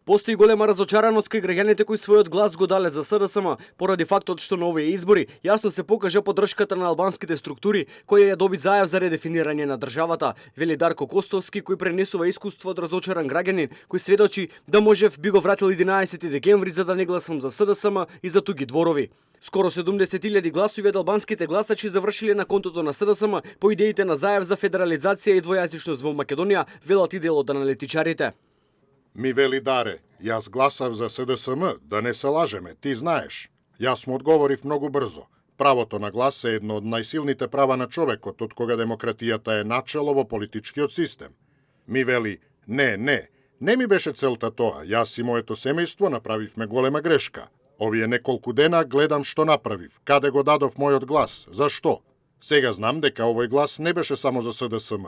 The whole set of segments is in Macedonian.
Постои голема разочараност кај граѓаните кои својот глас го дале за СДСМ поради фактот што на овие избори јасно се покажа поддршката на албанските структури кои ја доби зајав за редефинирање на државата, вели Дарко Костовски кој пренесува искуство од разочаран граѓанин кој сведочи да можев би го вратил 11 декември за да не гласам за СДСМ и за туги дворови. Скоро 70.000 гласови од албанските гласачи завршиле на контото на СДСМ по идеите на зајав за федерализација и двојазичност во Македонија, велат и дел од аналитичарите. Ми вели Даре, јас гласав за СДСМ, да не се лажеме, ти знаеш. Јас му одговорив многу брзо. Правото на глас е едно од најсилните права на човекот, од кога демократијата е начело во политичкиот систем. Ми вели, не ми беше целта тоа, јас и моето семејство направивме голема грешка. Овие неколку дена гледам што направив, каде го дадов мојот глас, зашто? Сега знам дека овој глас не беше само за СДСМ.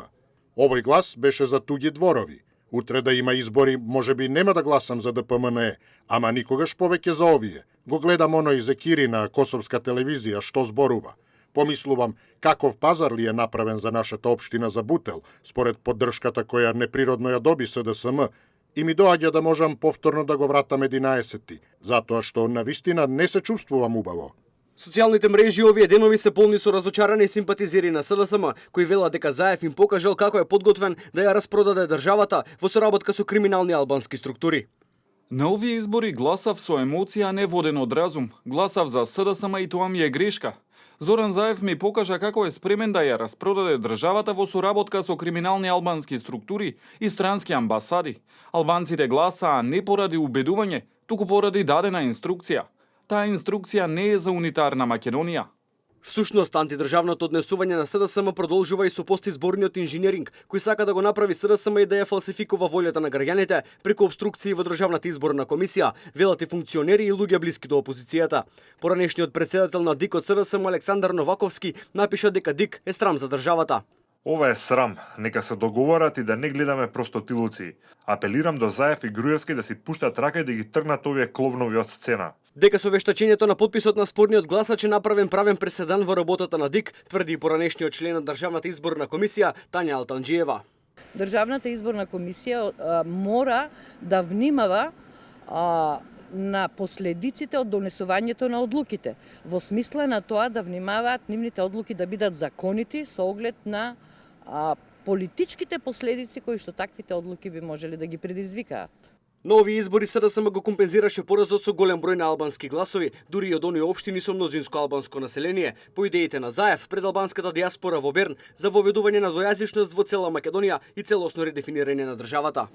Овој глас беше за туѓи дворови. Утре да има избори, можеби нема да гласам за ДПМНЕ, ама никогаш повеќе за овие. Го гледам оној Зекири на Косовска телевизија што зборува. Помислувам каков пазар ли е направен за нашата општина за Бутел, според поддршката која неприродно ја доби СДСМ, и ми доаѓа да можам повторно да го вратам 11-ти, затоа што навистина не се чувствувам убаво. Социјалните мрежи овие денови се полни со разочарани симпатизери на СДСМ, кои велат дека Заев им покажал како е подготвен да ја распродаде државата во соработка со криминални албански структури. На овие избори гласав со емоција, не воден од разум. Гласав за СДСМ и тоа ми е грешка. Зоран Заев ми покажа како е спремен да ја распродаде државата во соработка со криминални албански структури и странски амбасади. Албанците гласаа не поради убедување, туку поради дадена инструкција. Таа инструкција не е за унитарна Македонија. Всушност, антидржавното однесување на СДСМ продолжува и со постизборниот инженеринг, кој сака да го направи СДСМ и да ја фалсификува волјата на граѓаните преку обструкции во Државната изборна комисија, велат и функционери и луѓе блиски до опозицијата. Поранешниот председател на ДИК од СДСМ Александар Новаковски напиша дека ДИК е срам за државата. Ова е срам, нека се договорат и да не гледаме простотилуци. Апелирам до Заев и Груевски да си пуштат рака и да ги тргнат овие кловнови од сцена. Дека со вештачењето на подписот на спорниот гласач е направен правен преседан во работата на ДИК, тврди и поранешниот член од Државната изборна комисија Тања Алтанџиева. Државната изборна комисија мора да внимава на последиците од донесувањето на одлуките, во смисла на тоа да внимаваат нивните одлуки да бидат законити со оглед на политичките последици кои што таквите одлуки би можели да ги предизвикаат. На овие избори СДСМ го компензираше поразот со голем број на албански гласови, дури и од оние општини со мнозинско албанско население, по идеите на Заев пред албанската диаспора во Берн за воведување на двојазичност во цела Македонија и целосно редефинирање на државата.